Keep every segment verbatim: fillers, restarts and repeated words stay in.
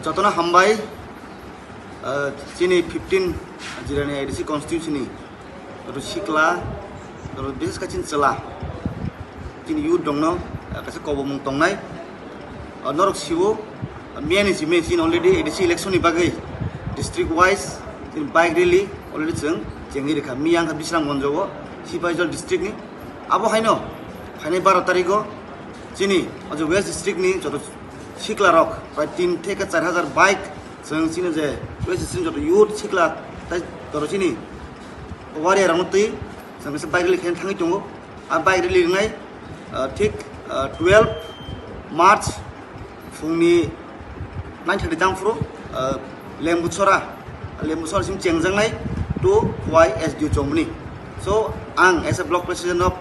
Jotono hambai, ah, chini fifteen Jirani A D C constituency ni joto sikla, joto bises khe chini chwla, chini youth rokno, ah, kaisa kobomung tongnai. Ah, norok siwo, ah, miya ni simi chini already A D C election ni bagwi district wise chini bike rally already chwng chengwi rikha. Miya wngkha Bisramganj o, Sipaijal district ni. Abo haino phainai baro tarikh o chini o je West district ni joto sikla rok prai tin theke char hajar bike chwng chini je West district joto youth sikla tai joto chini warrior rokno twi chwng kaisa bike rally khe thangwi tongo. A bike rally wngnai, ah, thik, ah, twelve March phungni nine thirty tang phuru, ah, Lembuchora, Lembuchora sim chengjaknai to Y S D U Chomoni. So, ang as a block president of,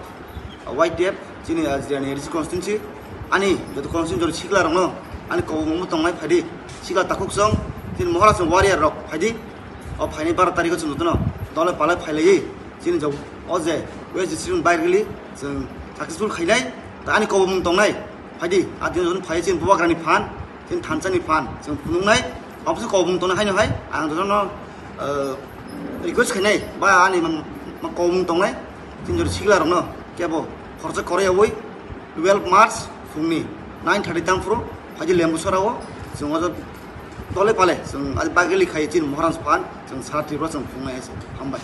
ah, Y T F, chini, ah, Jirani A D C constituency, ani joto constituency joto sikla rokno, ani kobomungbo tongnai phaidi, sikla takhuk song, chini Mohora song warrior rok phaidi, o phainai baro tarikh o chwng jotono dole palai phailaiwi, chini jok o je West District ni bike rally chwng successful khainai, ta ani kobomung tongnai, phaidi, a dino jotono phai chini bubagrani phan, chini thansa ni phan, chwng phunuknai, omoso kobomung tongnai haino hai, ang jotono, eh, request khainai, ba ani man, man kobomung tongnai, chini joto sikla rokno, kebo khoroksa koroi yawi, twelve March phungni nine thirty tang phuru, phaidi Lembuchora o, chwng o dole pale, chwng a bike rally khai chini Mohora song phan, chwng sara Tripura chwng phunuknai hai se, hambai.